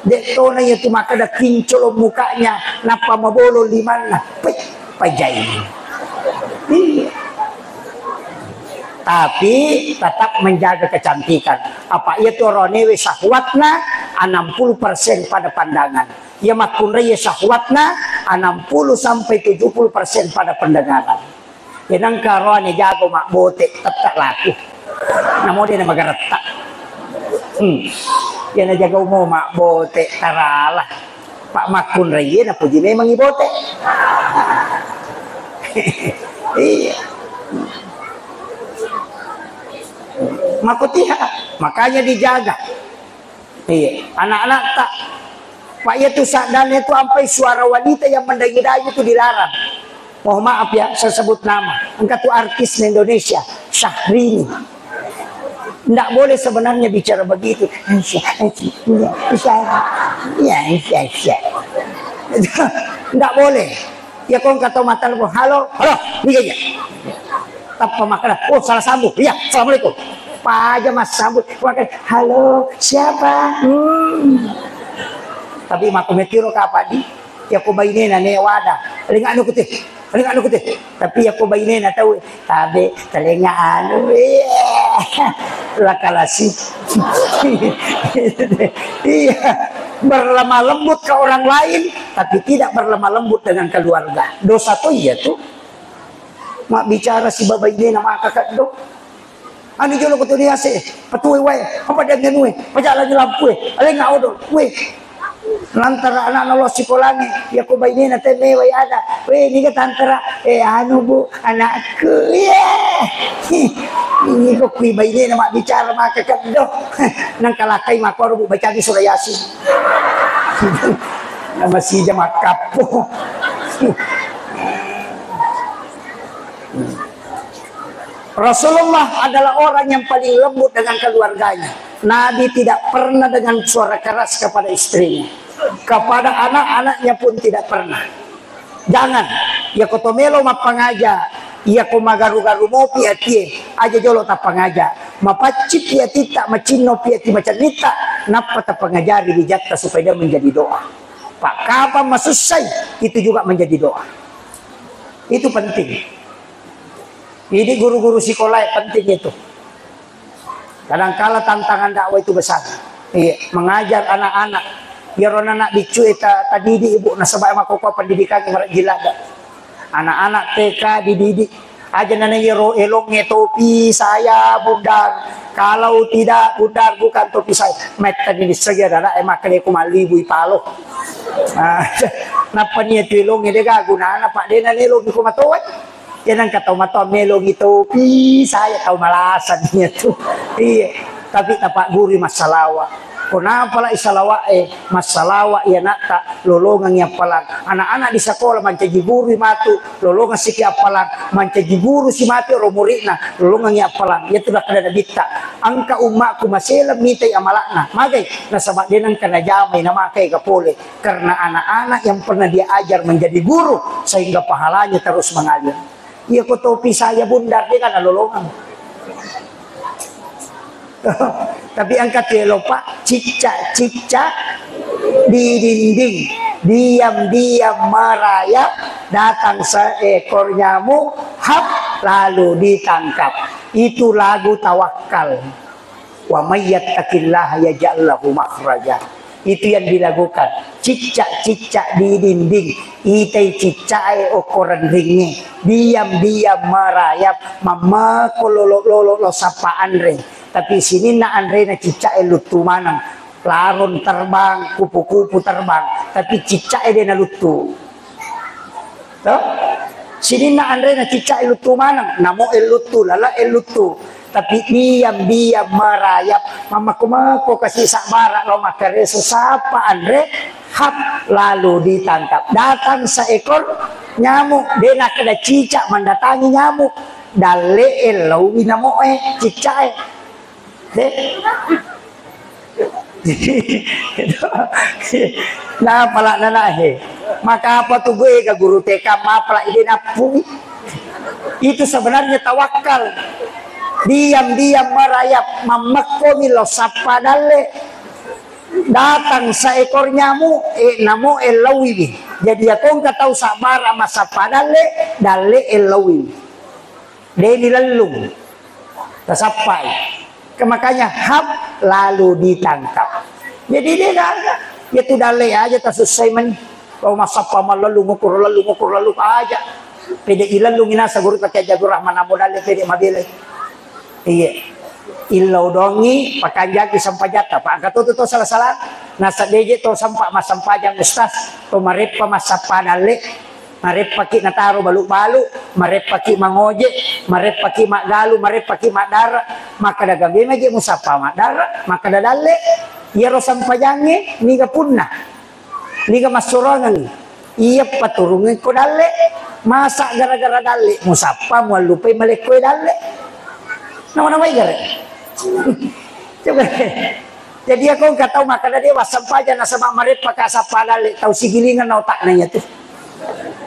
Dek tona iya tu makkeda kincolo mukanya, nappa mabolo limanna. Pei, pajai. Iya. Tapi tetap menjaga kecantikan. Apa iya tu oroanewe syahwatna enam puluh persen pada pandangan. Iya makkunrai iya syahwatna enam puluh sampai tujuh puluh persen pada pendengaran. Iya nengka roane jago mabbote, tette laku. Namo de na magaretta. Hmm. Iya na jago mo mabbote, tarala. Pak makkunrai iya napuji memang ibote. Iya. Makotiha, makanya dijaga. Iya, anak-anak tak. Pak, iya tu sadane tu ampai suara wanita yang mendayu-dayu tu dilarang. Mohon maaf ya, saya sebut nama. Engka tu artis Indonesia, Syahrini. Ndak boleh sebenarnya bicara begitu. Iya, iya, iya. Ndak boleh. Iya, kong kata mata lu, "Halo, halo, iya, iya." Tappa makkeda, "Oh, salah sambung. Iya, assalamualaikum." Paja massambung, makkeda, "Halo, siapa?" Hmm. Tapi makko metiro kapang di, iya ko bainena ne wada. Linganu kute, linganu kute. Tapi iya ko bainena tau, tabe, telinga anu, iya. Lakalasi. Iya. Berlemah lembut ke orang lain, tapi tidak berlemah lembut dengan keluarga. Dosa to iya tu. Mabbicara sibawa bainena maka keddo. Anu jolo ko tuli ase, patue wae, apa dia ngenue, pajalangi lampue, alenga odo, we. Lantara anak-anak lo sikolangi, iya ko bainena te mewai ada. We, niga tantara, eh, anu, Bu, anakku, iya. Ini ko kui bainena mabbicara maka keddo. Nang kalakai makoro, Bu, bacagi surah Yasin. Nama si jam akappo. Rasulullah adalah orang yang paling lembut dengan keluarganya. Nabi tidak pernah dengan suara keras kepada istrinya. Kepada anak-anaknya pun tidak pernah. Jangan, iyako to melo mappangaja, iyako magaru-garu mopi atie, aja jolo tappangaja. Mapaccippi atitta, macinnopi ati macennitta, nappa tapangajari wijatta supaya dia menjadi doa. Pak, kapan masussai, itu juga menjadi doa. Itu penting. Jadi guru-guru sekolah penting itu. Kadangkala tantangan dakwah itu besar. Iya, mengajar anak-anak. Iyaro anak biccu e ta-, tadidi ibu, nasaba makkokkoe pendidikan marejji ladde. Anak-anak T K dididik. Aja nana iyaro elongnge topi saya, Bundar. Kalau tidak, Bundar, bukan topi saya. Metta ni dissegi anak-anak e makkeda ko mallibu ipalo. Ah, nappa ni tu elongnge de gaga gunana, Pak, de na elongnge ko matoa. Iya, nengka tau matoa melongi topi, saya tau malasa nia tu. Iya, tapi tapagguru massalawa. Konapa la isalawa e, massalawa iya natta lolongangi appalang. Anak-anak di sekolah mancaji guru matu, lolongang siki appalang, mancaji guru si matu ro muridna, lolongangi appalang. Iya tu nakkeda Nabitta, engka ummaku maseleng mitai amalakna. Magai, nasaba de nengka najamai namakai ka pole. Karena anak-anak yang pernah dia ajar menjadi guru, sehingga pahalanya terus mengalir. Iya ko topi saya Bundar, de kan lolongang. Tapi engka tu elo, Pak, cicak-cicak di dinding, diam-diam merayap, datang seekor nyamuk, hap, lalu ditangkap. Itu lagu tawakal. Wa may yattaqillaha yaj'al lahu makhraja. Itu yang dilakukan. Cicak-cicak di dinding, itai cicak e okko renringnge. Diam-diam merayap, mammekko lolo-lolo lo sappa anre. Tapi sininna anrena cicak e luttu maneng. Larong terbang, kupu-kupu terbang, tapi cicak e de naluttu. To? Sininna anrena cicak e luttu maneng, namo e luttu, lala e luttu. Tapi diam-diam merayap, mammekko-mekko kasi sabbara lao makkareso sappa anre, hap, lalu ditangkap. Datang seekor nyamuk, de nakkeda cicak mendatangi nyamuk. Dalle e laowi namo e, cicak e. De. Nah, pala nana he. Maka apa tu gue ke guru T K mapala ide napui. Itu sebenarnya tawakal. Diam-diam merayap, mammekko mi lo sappa dalle. Datang seekor nyamuk, eh, namo e laowi. Jadi ya kongka tau sabbara massappa dalle, dalle e laowi. De ni lellung. Tasappai. Ke-, makanya hap lalu ditangkap. Jadi de gaga. Ya tu dalle aja tasussai mani. Kau massappa mallellung ukur lellung ukur lellung aja. Pede ilellung inasa guru pakai jago rahman amo dalle pede mabelai. Iya. Illau dongi pakanjaki sampajatta. Pak angka tu tu salah-salah. Nasa deje to sampa masampajang ustaz. To mareppa massappa dalle. Mareppaki nataro balu-balu, mareppaki mangoje, mareppaki maggalu, mareppaki maddara, makkada gabe maje musappa maddara, makkada dalle, iyaro sampajangnge niga punna, niga massurongengngi, iya paturungengko dalle, masa gara-gara dalle musappa muallupai malekkoe dalle, nama-namai gare. Coba. Jadi, iya ko engka tau makkeda, "De, wassampajang nasaba mareppaka sappa dalle," tau sigilingeng na otakna iyatu.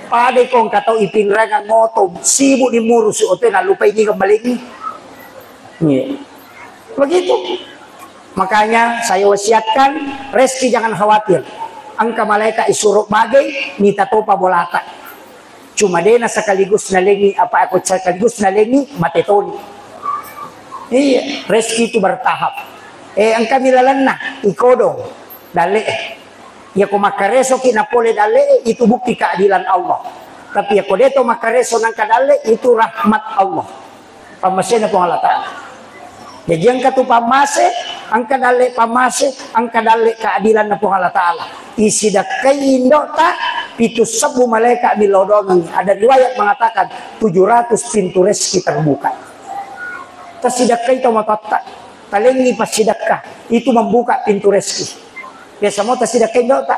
Pada ko engka tau ipinrangang oto, sibuk ni murusu oto, nallupai niga malengngi. Iya. Begitu. Makanya saya wasiatkan, Reski jangan khawatir. Engka malaikat isuro bagai, mita topa bolata. Cuma dena sekaligus nalengi, apa aku sekaligus nalengi, mate toni. Iya, rezeki itu bertahap. Eh, engkami lalenna, ikodong, dalle. Ya ko makkaresoki napole dalle, itu bukti keadilan Allah. Tapi ya ko deto makkareso nangka dalle, itu rahmat Allah. Pammasena Puang Allah Ta'ala. Jaji engka tu pammase, engka dalle pammase, engka dalle keadilanna Puang Allah Ta'ala. Isidakkai indo'ta, pitu sebbu malaikat millau doangengngi. Ada riwayat mengatakan, tujuh ratus pintu rezeki terbuka. Tasidakkai tau matoatta, talengi passidakka, itu membuka pintu rezeki. Biasa mo tasidakkai indo'ta?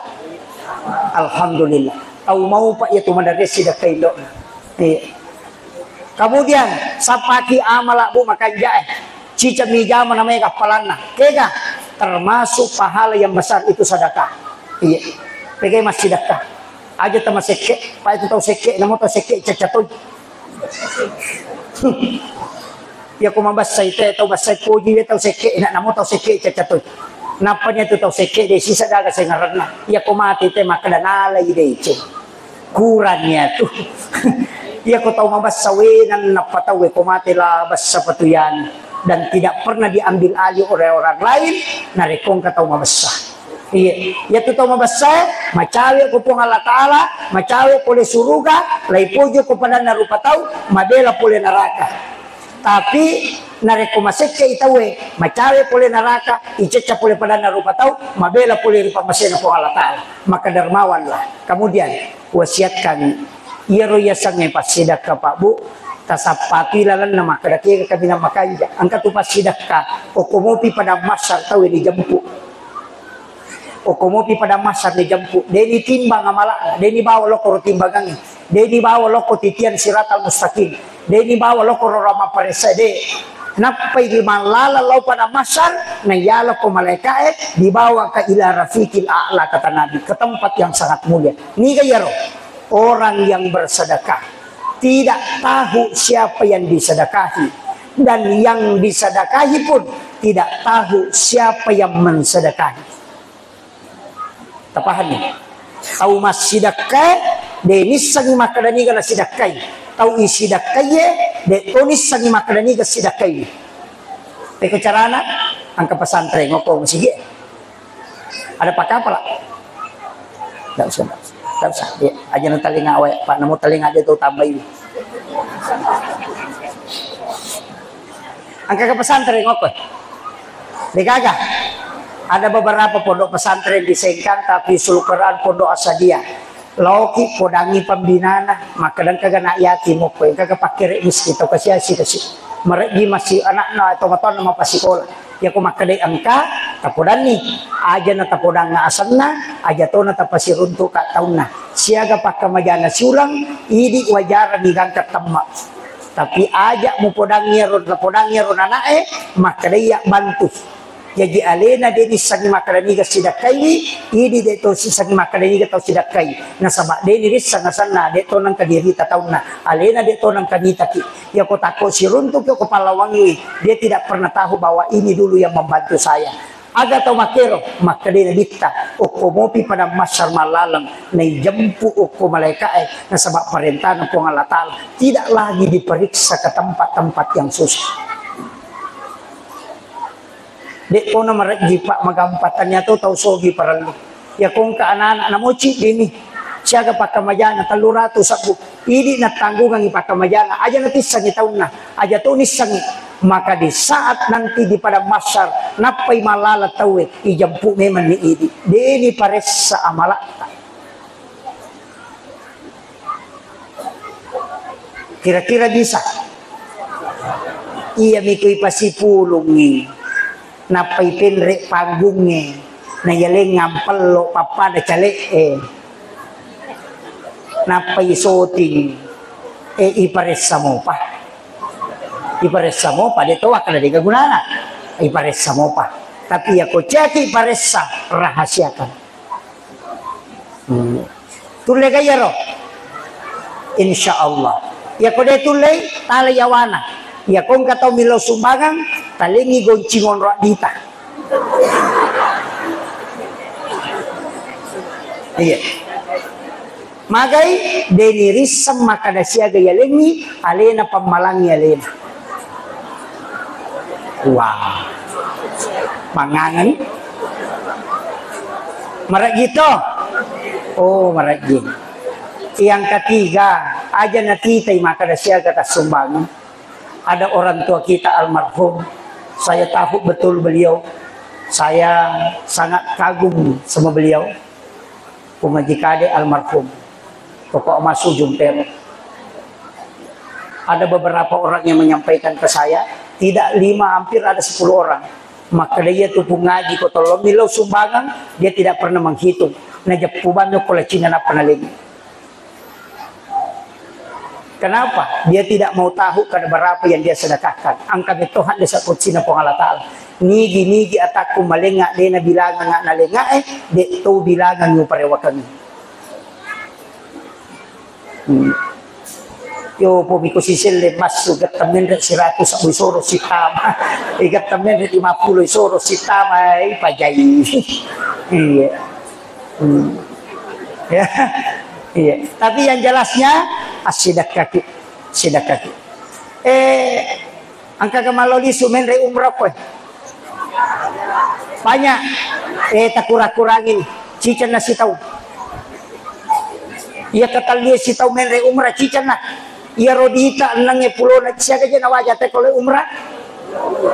Alhamdulillah. Tau mau, Pak, ya tu madarre sidakkai indo'na. Iya. Kemudian, sappaki amala, Bu, makanjae. Cicami jama namanya kappalanna. Kega? Termasuk pahala yang besar itu sedekah. Iya. Pegai massidakka. Aja tau masekke, pa itu tau sekke, namo tau sekke cacca toi. Iya ko mabessai te, tau bessai poji we tau sekke, na-, namo tau sekke cacca toi. Nappa nia tu tau sekke de sisa gaga sengaranna. Iya ko mati te makkeda nalai deceng. Kurang iya tu. Iya ko tau mabessa we nannappa tau we ko mati la bessa patuyani dan tidak pernah diambil alih oleh orang lain narekko engka tau mabessa. Iya, iya tu tau mabessa, macawe ko Puang Allah Taala, macawe pole suruga, laipojo ko padanna rupa tau, mabela pole neraka. Tapi narekko masekke i tauwe, macawe pole neraka, icecca pole padanna rupa tau, mabela pole ri pammasena Puang Allah Taala. Maka dermawanlah. Kemudian wasiatkan iyaro yasengnge passidakka, Pak Bu, tasappatui lalenna makkeda kega kaminang makanja. Engka tu passidakka, okko mopi padang mahsyar tauwe dijempu. Okko mopi padang mahsyar dijempu, de nitimbang amala'na, de nibawa lokko ro timbangangnge, de nibawa lokko titian siratal mustaqim, de nibawa lokko ro rama paressa, de. Nappai ri mallaleng lao padang mahsyar, naiyalokko malaika'e, dibawa ka ila rafiqil a'la, kata Nabi, ke tempat yang sangat mulia. Niga iyaro? Orang yang bersedekah tidak tahu siapa yang disedekahi, dan yang disedekahi pun tidak tahu siapa yang mensedekahi. Tapahanni? Tau massidakkae, de nissengngi makkeda niga nasidakkai. Tau isidakkaie, de to nissengngi makkeda niga sidakkai. Peko carana, engka pesantren, ngoko masigi. Ada pakapala? Tidak usah, tidak usah. Tidak usah. Ya, aja na talinga wae, Pak, namo talinga de to tambai. Engka ke pesantren ngoko? Degaga. Ada beberapa pondok pesantren di Sengkang, tapi Sul Quran Pondok Asadia. Laoki podangi pembinana, makkeda engka ga nak yatim mokko, engka ga pakkere miskin, tau kasiasi kasi. Mareggi masi anakna, tomatoanna mapasikola. Yako makkeda engka, tapodanni. Aja na tapodangnga asenna, aja tona tapasiruntuka taunna. Siaga pakkamajana siulang, idi wajarani gangka temma. Tapi aja mupodangngi ro, tapodangngi ro nanae, makkeda iya bantu. Jaji alena de nissengngi makkeda niga sidakkaiwi, idi de to sissengngi makkeda niga tau sidakkai. Nasaba de nirisseng asenna, de to nengka dirita taunna. Alena de to nengka nitaki. Yako takko siruntuki ko pallawangnge, dia tidak pernah tahu bahwa ini dulu yang membantu saya. Aga tau makkero, makkeda Nabitta, okko mopi padang mahsyar mallaleng, naijempu okko malaika'e, nasaba parentana Puang Allah Ta'ala, tidak lagi diperiksa ke tempat-tempat yang susah. De'tona marejji, Pak, magampa, tania to tau sogi parellu. Yako engka anak-anak namoci dini. Siaga pakkamajana tellu ratu sabbu. Idi nattanggungangi pakkamajana. Aja natissengi taunna. Aja to nissengi. Maka di saat nanti di padang mahsyar, nappai malala tauwe, ijempu memang ni idi. Deni paressa amala'ta. Kira-kira bisa? Iya miko ipasipulungngi, nappa ipenre panggungnge, na yaleng ampello pappada cale'e, nappa isoting, e iparessa mopa. Iparessa mopa, de to wakkada de gagunana. Iparessa mopa. Tapi yako caki paressa, rahasiakan. Hmm. Tulle ga iyaro? Insya Allah. Yako de tullei, tala yawana. Yako engka tau millau sumbangang, talengi gonci ngonro dita. Iya. Magai, deni risseng makkada siaga yalengi, alena pammalangi alena. Wah. Mangangen. Marejji to? Oh, marejji. Yang ketiga, aja natitai makkada siaga tassumbangi. Ada orang tua kita almarhum, saya tahu betul beliau, saya sangat kagum sama beliau. Pumaji Kade almarhum, Toko Masu Jumpero. Ada beberapa orang yang menyampaikan ke saya, tidak lima, hampir ada sepuluh orang. Makkada iya tu pungaji ko tolong millau sumbangan, dia tidak pernah menghitung. Najeppu banno ko lacinna nappa nalengi. Kenapa? Dia tidak mau tahu kada berapa yang dia sedekahkan. Angka metto hadis kutsina Puang Allah Ta'ala. Nigi-nigi atakku malenga dena bilangan nalenga e, de to bilangan uparewakan. Yo, po miko siselle massu, gatta menre siratu sabbu isoro sitama. Eh, gatta menre lima puluh isoro sitama, eh, pajai. Iya. Hmm. Ya. Iya. Tapi yang jelasnya, assidakkaki. Sidakkaki. Eh, Engka ga mallo lisu menre umrah koe? Banyak. Eh, takura-kurangin. Cicenna sitau. Iya, ketellie sitau menre umrah, cicenna. Iya, rodita enneng pulona, siaga je nawaja te kole umrah?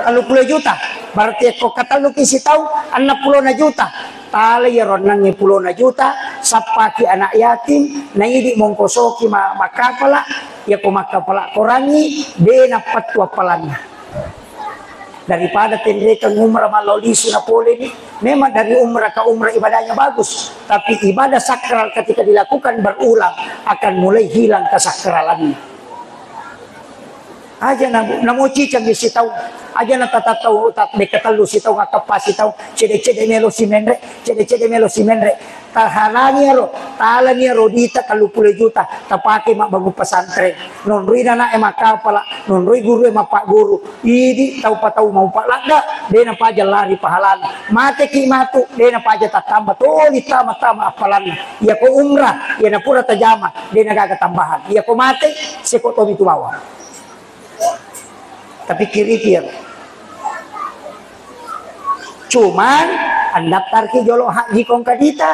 Tellu puluh juta. Berarti ko ketelluki sitau, enneng pulona juta. Tala iyaro enneng pulona juta, sappaki anak yatim, naidi mongkosoki ma-, makkapala, iya ko makkapala korangi, de nappettu appalanna. Daripada tenrekeng umrah mallo lisu napoleni, memang dari umrah ke umrah ibadahnya bagus, tapi ibadah sakral ketika dilakukan berulang akan mulai hilang kesakralannya. Aja na, namo ciceng sitau, aja na tatattau, ta-, de ketellu sitau, ngakkeppa sitau, cede-cede melo simenre, cede-cede melo simenre. Tahalangi aro, talani aro dita tellu puluh juta, tapake mabbangun pesantren. Nonroi nanae makkapala, nonroi gurue mappagguru. Idi tau patau mau paladda, de napaja lari pahalana. Mateki matu, de napaja tattamba, toli tama-tama appalanna. Iya ko umrah, iya napura tajama, de nagaga tambahan. Iya ko mate, seko tomi tu bawang. Tapikkiriki iyaro. Cuman, andaftarki jolo haji ko engka dita.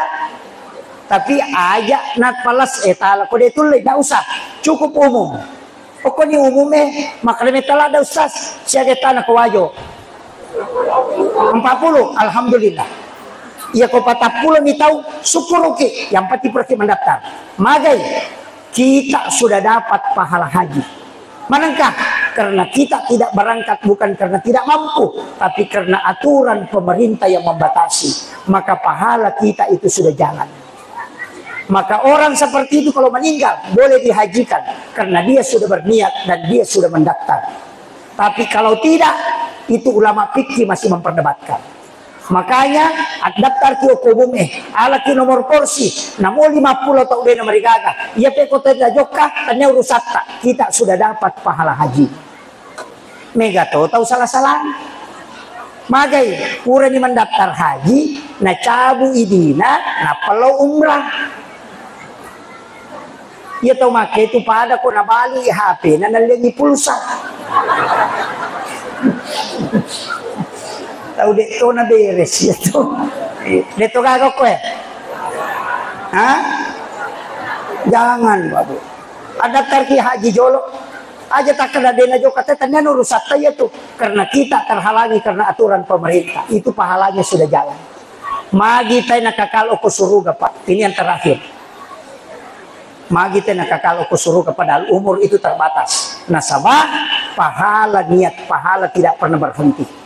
Tapi aja napales, eh, tala ko de tulle, ndak usah. Cukup umum. Okkoni umum, eh, makkeda metta ladda, Ustaz, siaga tana ko Wajo. Empat puluh, alhamdulillah. Iya ko patappulo mi tau, syukuruki. Yang penting puraki mendaftar. Magai. Kita sudah dapat pahala haji. Manengka? Karena kita tidak berangkat bukan karena tidak mampu, tapi karena aturan pemerintah yang membatasi, maka pahala kita itu sudah jalan. Maka orang seperti itu kalau meninggal, boleh dihajikan karena dia sudah berniat dan dia sudah mendaftar. Tapi kalau tidak, itu ulama fikih masih memperdebatkan. Makanya, addaftarki okko umum e, alaki nomor polsi, namo lima puluh tau de namarigaga. Iya pe ko tena jokka, tania urusatta. Kita sudah dapat pahala haji. Mega to tau sala-sala. Magai, purani mendaftar haji, nacabu idina, nappa lao umrah. Iya tau makke tu pada ko nabalu i H P na nallengi pulsa. Tau de to na beres iya tu. De to gaga koe. Ha? Jangan, Bapak. Ada tarki haji jolo. Aja takkeda de na jokka te tania urusatta iya tu. Karena kita terhalangi karena aturan pemerintah. Itu pahalanya sudah jalan. Magi tai nakakal okko suruga, Pak. Ini yang terakhir. Magi te nakakal okko suruga, padahal umur itu terbatas. Nasaba pahala niat, pahala tidak pernah berhenti.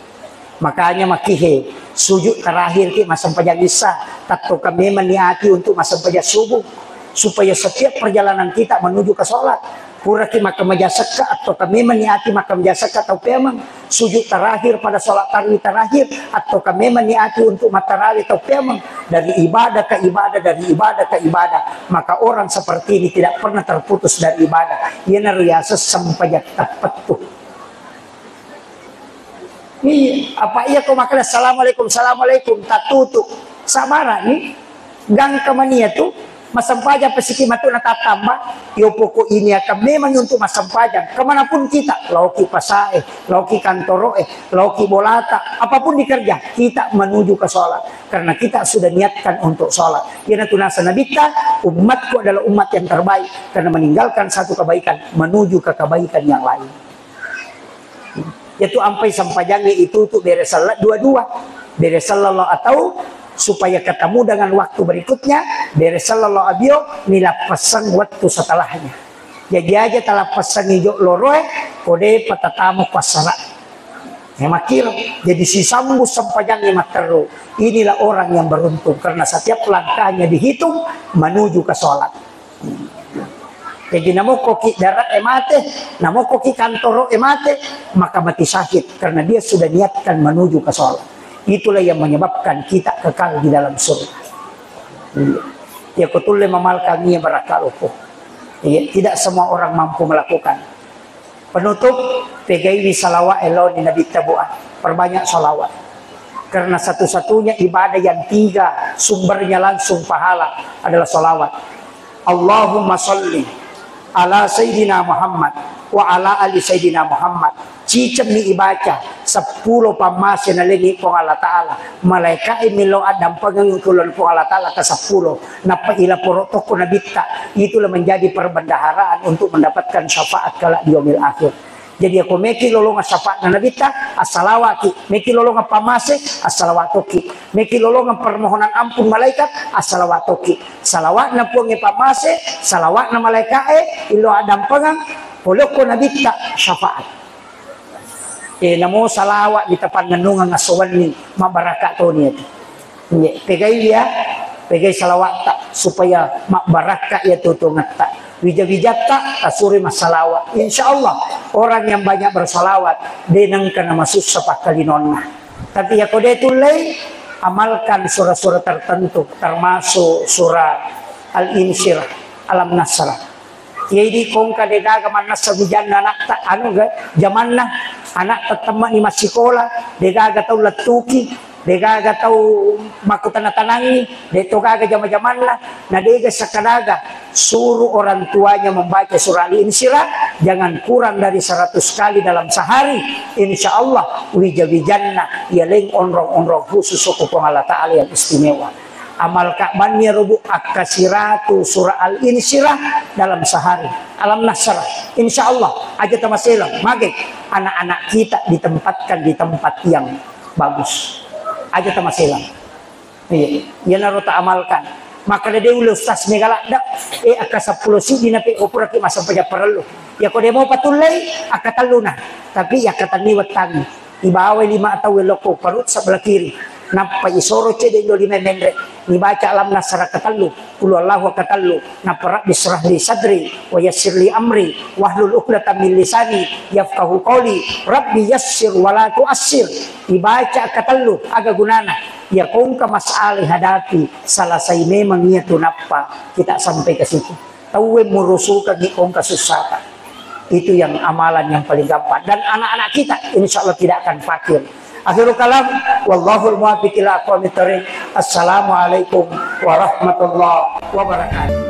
Makanya makihe sujud terakhir ki massempajang isya, tattoka memang niati untuk massempajang subuh, supaya setiap perjalanan kita menuju ke sholat. Puraki makkamaja sekka, attoka memang niati makkamaja sekka tau peameng. Sujud terakhir pada sholat tarwi terakhir, attoka memang niati untuk mattarawe tau peameng. Dari ibadah ke ibadah, dari ibadah ke ibadah. Maka orang seperti ini tidak pernah terputus dari ibadah. Iyanaro yaseng sempajang tappettu. Iya, apa iya ko makkeda, "Assalamualaikum, assalamualaikum," tattutu. Sabbarani, gangka mania tu, massempajang pesiki matu na tattamba, yo pokok ini akan memang untuk massempajang. Kemanapun kita, laoki pasae, laoki kantoroe, laoki bolata, apapun dikerja, kita menuju ke sholat. Karena kita sudah niatkan untuk sholat. Iyanatu nasa Nabitta, "Umatku adalah umat yang terbaik," karena meninggalkan satu kebaikan, menuju ke kebaikan yang lain. Yaitu ampai sempajangnge itu tu bere sella dua-dua. Bere sella lao atau supaya ketemu dengan waktu berikutnya, bere sella lao abio, nilappessang waktu setelahnya. Jadi aja talappessangi jo loroe, kode patatamo passara. Ya, makkiro. Jadi sisambung sempajangnge matteru. Inilah orang yang beruntung karena setiap langkahnya dihitung menuju ke sholat. Jadi, namokkoki dara e mate, namokkoki kantoro e mate, maka mati syahid karena dia sudah niatkan menuju ke sholat. Itulah yang menyebabkan kita kekal di dalam surga. Iya. Ya, kutulle mamalkangi barakka loko. Iya, tidak semua orang mampu melakukan. Penutup, pegaiwi salawat eloni Nabitta buat. Perbanyak salawat. Karena satu-satunya ibadah yang tiga sumbernya langsung pahala adalah salawat. Allahumma salli ala Sayyidina Muhammad wa ala ali Sayyidina Muhammad. Cicemmi ibaca seppulo pammase nalengi Puang Allah Ta'ala. Malaikae millau addampengeng kulon Puang Allah Ta'ala ke seppulo. Nappa ilaporo tokko Nabitta. Itulah menjadi perbendaharaan untuk mendapatkan syafaat kelak di yaumil akhir. Jadi, ako meki lolongang syafaatna Nabitta, assalawaki. Meki lolongang pammase, assalawat tokki. Meki lolongang permohonan ampun malaikat, assalawat tokki. Salawatna Puangnge pammase, salawatna malaikae, illau addampengeng, polokko Nabitta syafaat. Eh, namo salawat di tapannennungeng asso wenni, mabbarakka toni atu. Iya, pegai ya, pegai salawatta supaya mabbarakka ya tutungetta. Wija-wijatta tasuri massalawa. Insya Allah, orang yang banyak bersalawat, de nengka namasussa pakkalinonna. Tapi ya kode tullei, amalkan surah-surah tertentu, termasuk surah Al-Insyirah, Alam Nasrah. Iya idi kongka degaga mannessa wijanna anatta, anu ga, jamanna anatta temmani massikola, degaga tau lettuki, degaga tau makkutana-tanangi, de to gaga jama-jamanna, na dega sakadaga suruh orang tuanya membaca surah Al-Insyirah, jangan kurang dari seratus kali dalam sehari, insya Allah wija-wijanna yaleng onrong-onrong khusus ko Puang Allah Ta'ala yang istimewa. Amalka banni ero bu, akka siratu surah Al-Insyirah dalam sehari. Alam Nasrah. Insya Allah, aja tamaselang. Mage anak-anak kita ditempatkan di tempat yang bagus. Aja tamaselang. Iya, iyanaro ta amalkan. Maka dede ule ustaz mega ladda, eh, akka seppulo siddi nape opuraki massempajang parellu. Ya ko demo patullei, akka telluna. Tapi ya akka tenni wettangi. Ibawai lima tau lokko perut sebelah kiri. Nappa isoro cedde dua lima menre. Nibaca Alam Nasrah katellu, Qul Huwallahu katellu. Nappa Rabbi israh li sadri, wa yassir li amri, wahlul uqdatam min lisani, yafqahu qawli. Rabbi yassir wa la tuassir. Ibaca katellu, aga gunana? Ya kongka masalah hadapi, selesai memang iya tu nappa kita sampai ke situ. Tauwe murusukangi kongka sussata. Itu yang amalan yang paling gampang. Dan anak-anak kita, insya Allah tidak akan fakir. Akhirul kalam, wallahul muwaffiq ila aqwamit thariq. Assalamualaikum warahmatullahi wabarakatuh.